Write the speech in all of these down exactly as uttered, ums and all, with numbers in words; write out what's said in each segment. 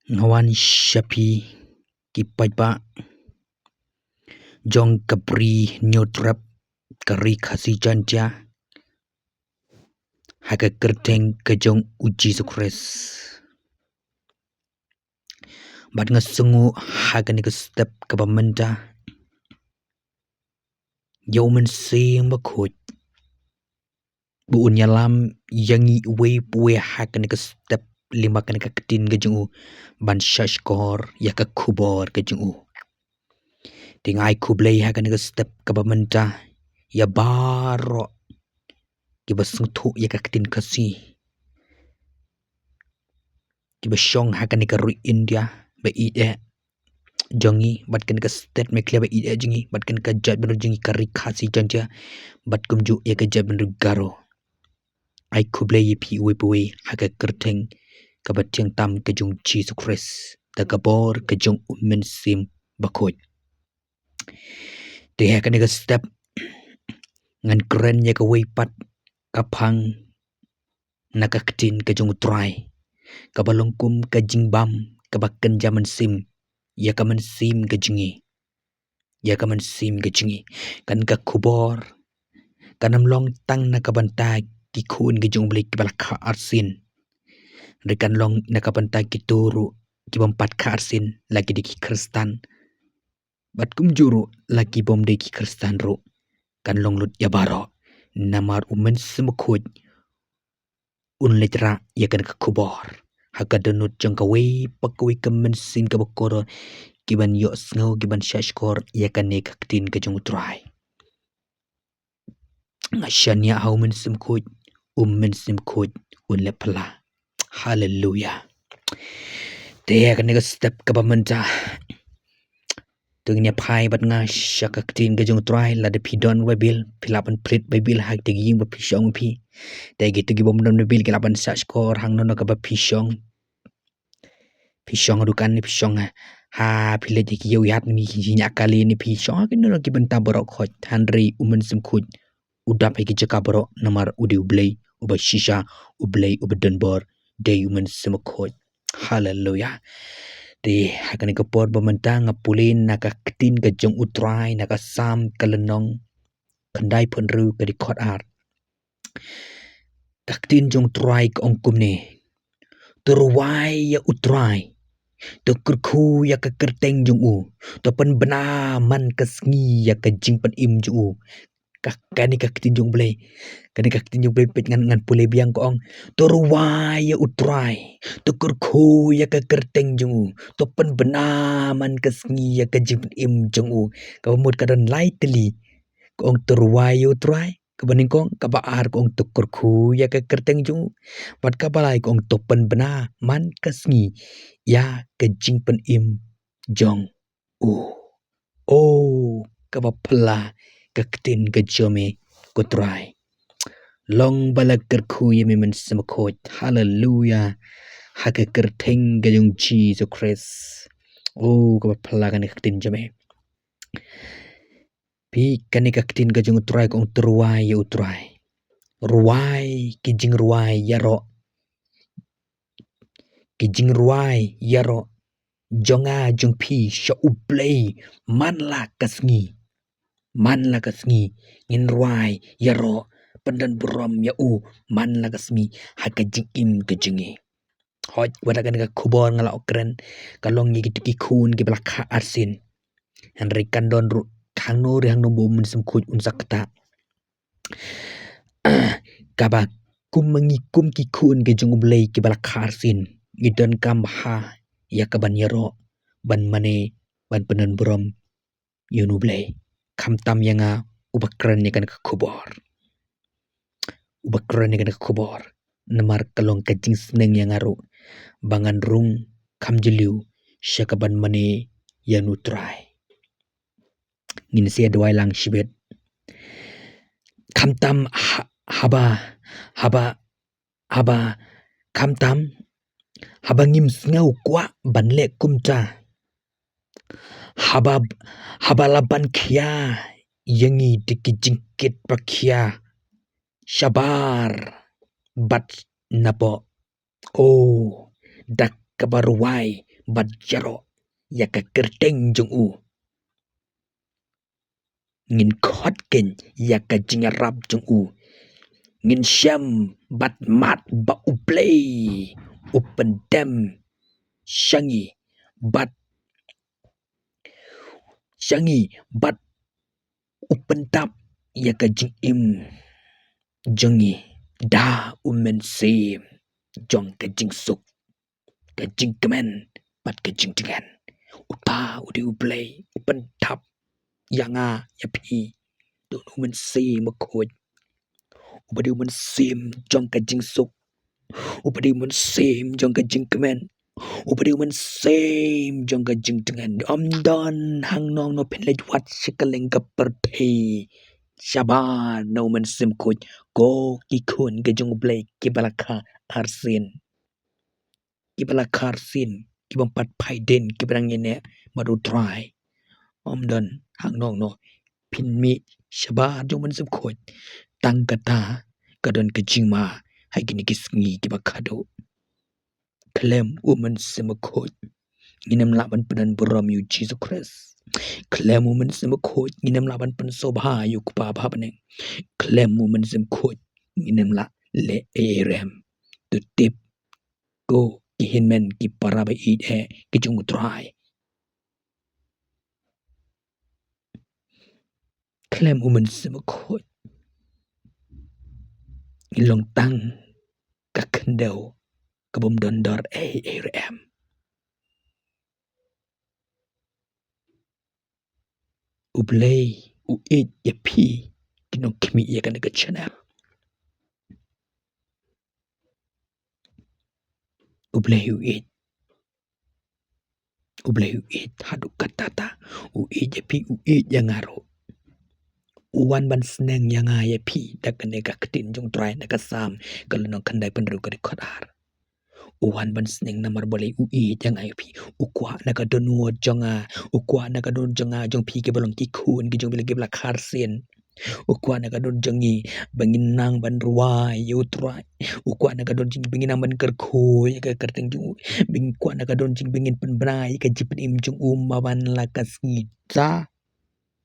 Nga wan sha phi ki paidbah jong ka Bri Hynñiewtrep ka Ri Khasi Jaiñtia ha ka kyrteng ka jong U Jisu Khrist. Bad nga sngew ha kane ka step kaba mynta ïa U Mynsiem Bakhuid ba un ïalam ïa ngi uwei pa uwei ha kane ka step lyngba kane ka ktien ka jong u ban shahshkor ïa ka khubor ka jong u. Te nga ai khublei ha kane ka step kaba mynta ïa baroh kiba sngewthuh ïa ka ktien Khasi, kiba shong ha kane ka ri India ba ïeit eh jong ngi, bad kane ka state Meghalaya ba ïeit eh jong ngi, bad kane ka jaitbynriew jong ngi ka Ri Khasi Jaiñtia, bad kumjuh ïa ka jaitbynriew Garo. Ai khublei ïa phi uwei pa uwei ha ka kyrteng kaba thiang tam ka jong U Jisu Khrist da ka bor ka jong U Mynsiem Bakhuid. Te ha kane ka step ngan kren ïa kawei pat ka phang na ka ktien ka jong U Trai, kaba long kum ka jingbam kaba kynja mynsiem ïa ka mynsiem ka jong ngi, ïa ka mynsiem ka jong ngi. Kane ka khubor kan ym long tang na ka bynta ki khun ki jong U Blei kiba la kha arsien, hynrei kan long na ka bynta kito ruh kibym pat kha arsien, la ki dei ki Khristan bad kumjuh ruh la kibym dei ki Khristan ruh, kan long lut ïa baroh. Namar U Mynsiem Bakhuid un leit rah ïa kane ka khubor ha ka dohnud jong kawei pa kawei ka mynsiem kaba kordor, kiban ïohsngew, kiban shahshkor ïa kane ka ktien ka jong U Trai. Nga shaniah ha U Mynsiem Bakhuid, U Mynsiem Bakhuid un leh phylla. Haleluya. Te ha kane ka step kaba mynta to ngin ïa phai bad nga sha ka ktien ka jong U Trai. Lada phi don Baibl, phi lah ban plie Baibl ha kata ka ïing ba phi shong phi. Te kito kibym don Baibl ki lah ban shahshkor hangno hangno kaba phi shong. Phi shong ha dukan ne phi shong ha, ha phi leit ha ki ïew ïaid ne ki jingïaid kali ne phi shong ha kino kino ki bynta baroh khoit, hynrei U Mynsiem Bakhuid u dap ha ki jaka baroh namar u dei U Blei uba shisha, U Blei uba don bor, dei U Mynsiem Bakhuid. Haleluya. Te ha kane ka por ba mynta nga pule na ka ktien ka jong U Trai na ka Salm ka lynnong khyndaiphew hynriew ka dkhot ar. Ka ktien jong U Trai ka ong kumne: To rwai ïa U Trai, to kyrkhu ïa ka kyrteng jong u, to pynbna man ka sngi ïa ka jingpynim jong u. Ka, kane ka ktien jong U Blei, kane ka ktien jong U Blei peit ngan, ngan pule biang, ka ong: To rwai ïa U Trai, to kyrkhu ïa ka kyrteng jong u, to pynbna man ka sngi ïa ka jingpynim jong u. Kaba mut ka don lai tylli. Ka ong to rwai ïa U Trai, kaba nyngkong, kaba ar ka ong to kyrkhu ïa ka kyrteng jong u, bad kaba lai ka ong to pynbna man ka sngi ïa ka jingpynim jong u. O, kaba phylla ka ktien ka jong me ko Trai. Long ba la kyrkhu ïa me Mynsiem Bakhuid. Haleluya. Ha ka kyrteng ka jong U Jisu Khrist. O, kaba phylla kane ka ktien jong me. Phi, kane ka ktien ka jong U Trai ka ong to rwai ïa U Trai. Rwai, ki jingrwai ïaroh, ki jingrwai ïaroh jong nga jong phi sha U Blei man la ka sngi. Man la ka sngi ngin rwai ïaroh, pyndon burom ïa u man la ka sngi ha ka jingim ka jong ngi. Hooid, wat la kane ka khubor nga la kren ka long ïa kito ki khun kiba la kha arsien. Hynrei kan don ruh hangno re hangno ba U Mynsiem Bakhuid un sa ktah. Kaba kum ma ngi kum ki khun ki jong U Blei kiba la kha arsien, ngi donkam bha ïa kaban ïaroh, ban mane, ban pyndon burom ïa U Blei. Khamtam ïa nga uba kren ïa kane ka khubor. Uba kren ïa kane ka khubor. Namar ka long ka jingsneng ïa nga ruh ba ngan rung kham jylliew sha kaban mane ïa U Trai. Ngin sa duwai lang shibit. Khamtam ha-, haba, haba, haba, khamtam haba ngim sngew kwah ban leh kumta. Haba, haba la ban khia ïa ngi da ki jingkit ba khia shabar bad napoh. O, da kaba rwai bad ïaroh ïa ka kyrteng jong u. Ngin khot keiñ ïa ka jingïarap jong u. Ngin shem bad mad ba U Blei u pyndem sha ngi bad sha ngi bad u pyndap ïa ka jingim jong ngi da U Mynsiem jong ka jingsuk, ka jingkmen bad ka jingdngen. Uta u dei U Blei u pyndap ïa nga ïa phi. Don U Mynsiem Bakhuid, uba dei U Mynsiem jong ka jingsuk, uba dei U Mynsiem jong ka jingkmen, uba dei U Mynsiem jong ka jingdngen. Ym don hangno hangno phin leit wad sha kylleng ka pyrthei, shabar na U Mynsiem Bakhuid, ko ki khun ki jong U Blei kiba la kha arsien, kiba la kha arsien, kiba ym pat phai dien, kiba dang ïaineh bad U Trai. Ym don hangno hangno, phin mih shabar jong U Mynsiem Bakhuid. Tang kata ka don ka jingma ha kine ki sngi kiba khadduh. Khlem U Mynsiem Bakhuid ngin ym lah ban pyndon burom ïa U Jisu Khrist. Khlem U Mynsiem Bakhuid ngin ym lah ban pynsngewbha ïa U Kpa ba ha bneng. Khlem U Mynsiem Bakhuid ngin ym lah leh ei ei ruh em. To tip, ko ki hynmen ki para ba ïeit eh ki jong U Trai, khlem U Mynsiem Bakhuid ngi long tang ka khyndew ka bym don dor ei ei ruh em. U Blei u ïeit ïa phi ki nongkhmih ïa kane ka channel. U Blei u ïeit. U Blei u ïeit haduh katta katta. U ïeit ïa phi, u ïeit ïa nga ruh. U wan ban sneng ïa nga ïa phi da kane ka ktien jong U Trai na ka Salm ka lynnong khyndai phew hynriew ka dkhot ar. U wan ban sneng namar balei? U ïeit ïa nga ïa phi. U kwah na ka dohnud jong nga, u kwah na ka dohnud jong nga, jong phi kiba long ki khun ki jong U Blei kiba la kha arsien. U kwah na ka dohnud jong ngi ba ngin nang ban rwai ïa U Trai. U kwah na ka dohnud jong ngi ba ngin nang ban kyrkhu ïa ka kyrteng jong u. Ba ngin, kwah na ka dohnud jong ngi ba ngin pynbna ïa ka jingpynim jong u man la ka sngi. Da,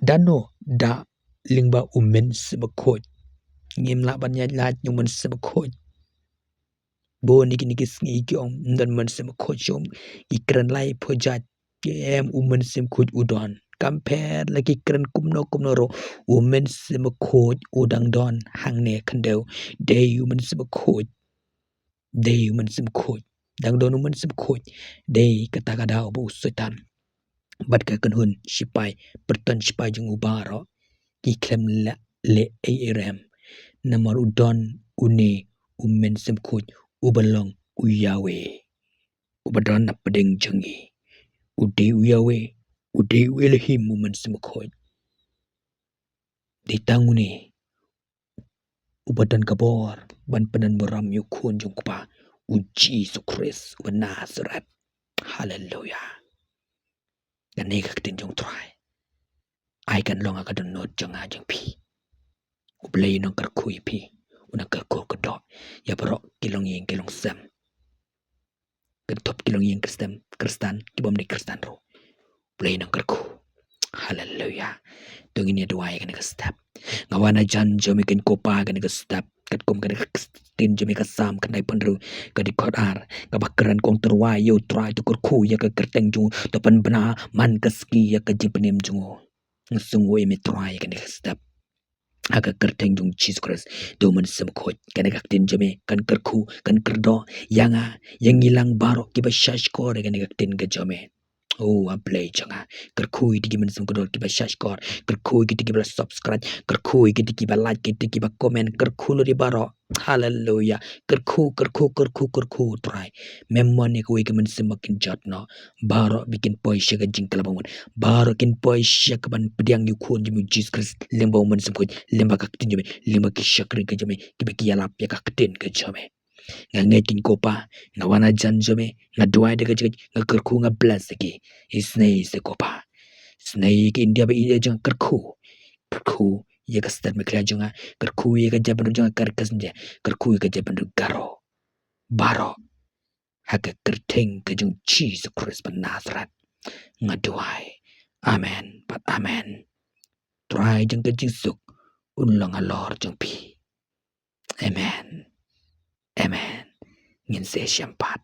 da no? Da lyngba U Mynsiem Bakhuid. Ngim lah ban ïaid lait na U Mynsiem Bakhuid. Bun na kine ki sngi ki ong ym don Mynsiem Bakhuid shuh, ki kren lai pyrjat, ki ong U Mynsiem Bakhuid u don. Kam pher la ki kren kumno kumno ruh, U Mynsiem Bakhuid u dang don hangne khyndew. Dei U Mynsiem Bakhuid, dei U Mynsiem Bakhuid, dang don U Mynsiem Bakhuid. Dei kata ka daw ba u Soitan bad ka kynhun shipai, pyrton shipai jong u baroh ki khlem leh, leh ei ei ruh em. Namar u don une U Mynsiem Bakhuid uba long u Yahweh, uba don na pdeng jong ngi. U dei u Yahweh, u dei u Elohim, U Mynsiem Bakhuid. Dei tang une uba don ka bor ban pyndon burom ïa u Khun jong U Kpa, U Jisu Khrist uba Nasareth. Haleluya. Kane ka ktien jong U Trai, ai kan long ha ka dohnud jong nga jong phi. U Blei u nang kyrkhu ïa phi, u nang kyrkhu kyrdoh ïa baroh ki longïing ki longsem, kynthup ki longïing Khristan, Khristan, ki bym dei Khristan ruh. U Blei u nang kyrkhu. Haleluya. To ngin ïa duwai kane ka step. Nga wan hajan jong me, kynkopa, kane ka step, katkum kane ka ktien jong me ka Salm khyndai phew hynriew ka dkhot ar, kaba kren, kong tyrwa ïa U Trai, to kyrkhu ïa ka kyrteng jong u, to pynbna man ka sngi ïa ka jingpynim jong u. Nga sngewnguh ïa me Trai kane ka step, ha ka kyrteng jong U Jisu Khrist. To Mynsiem Bakhuid, kane ka ktien jong me kan kyrkhu, kan kyrdoh ïa nga, ïa ngi lang baroh kiba shahshkor ïa kane ka ktien ka jong me. O A Blei jong nga, kyrkhu ïa kita ki mynsiem kordor kiba shahshkor, kyrkhu ïa kita kiba la subscribe, kyrkhu ïa kita kiba like, kita kiba comment, kyrkhu lut ïa baroh. Haleluya. Kyrkhu, kyrkhu, kyrkhu, kyrkhu Trai. Mem mon ïa kawei ka mynsiem ba kynjot noh. Baroh ba kin poi sha ka jingkylla bamut. Baroh kin poi sha kaban pdiang ïa u Khun jong me U Jisu Khrist lyngba U Mynsiem Bakhuid, lyngba ka ktien jong me, lyngba ki shakri ka jong me kiba ki ïalap ïa ka ktien ka jong me. Nga ngeit kynkopa, nga wan hajan jong me, nga duwai da ka jingngeit, nga kyrkhu, nga bless ïa ki. Isynei isynei ko Pa. Isynei ïa ka India ba ïeit jong nga, kyrkhu. Kyrkhu ïa ka state Meghalaya jong nga, kyrkhu ïa ka jaitbynriew jong nga ka Ri Khasi Jaiñtia, kyrkhu ïa ka jaitbynriew Garo. Baroh Ha ka kyrteng ka jong Jisu Khrist ba Nasareth nga duwai. Amen bad amen. Trai jong ka jingsuk un long halor jong phi. Amen. Amen. Ngin sa ïashem pat.